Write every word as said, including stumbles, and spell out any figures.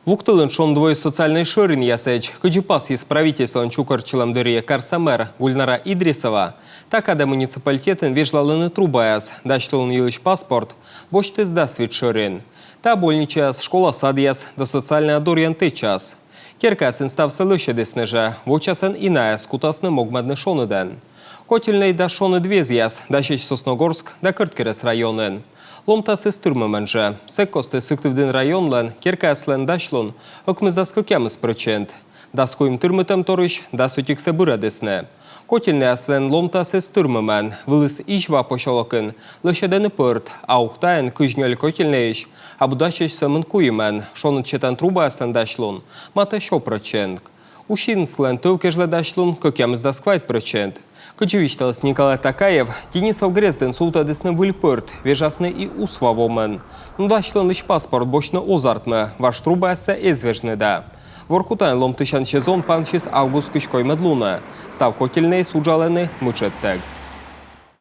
Вуктылын шоныд воис социальнӧй шӧринъясӧдз. Кыдзи пасйис правительствоӧн чукӧртчылӧм дырйи карса мэр Гульнара Идрисова, та кадӧ муниципалитетын вежлалӧны трубаяс, дасьлун йылысь паспорт босьтіс дас вит шӧрин. Та больничаяс, школа-садъяс да социальнӧй доръян тэчас. Керкаясын ставсӧ лӧсьӧдісны жӧ, вочасӧн и найӧс кутасны могмӧдны шоныдӧн. Котельнӧй да шоныд везъяс дасьӧсь Сосногорск да Кӧрткерӧс районын. Ломтасыс тырмымӧн жӧ. Сэк кості Сыктывдін районлӧн керкаяслӧн дасьлун ӧкмысдас кӧкъямыс прӧчент. Дас куим тырмытӧмторйысь дас ӧтиксӧ бырӧдісны. Котельнӧйяслӧн ломтасыс тырмымӧн. Вылыс Изьва посёлокын лӧсьӧдӧны пӧрт, а Ухтаын кызь нёль котельнӧйысь абу дасьӧсь сӧмын куимӧн. Шоныд сетан трубаяслӧн дасьлун матӧ сё прӧчент. Усинсклӧн тӧв кежлӧ дасьлун кӧкъямысдас квайт прӧчент. Кыдзи висьталіс Николай Такаев, Денисов грездын сувтӧдісны выль пӧрт, вежасны и Усва вомын. Но дасьлунлысь паспорт босьтны оз артмы, важ трубаяссӧ эз вежны да. Воркутаын ломтысян сезон пансис август кызь коймӧд лунӧ. Став котельнӧйыс уджалӧны мытшӧдтӧг.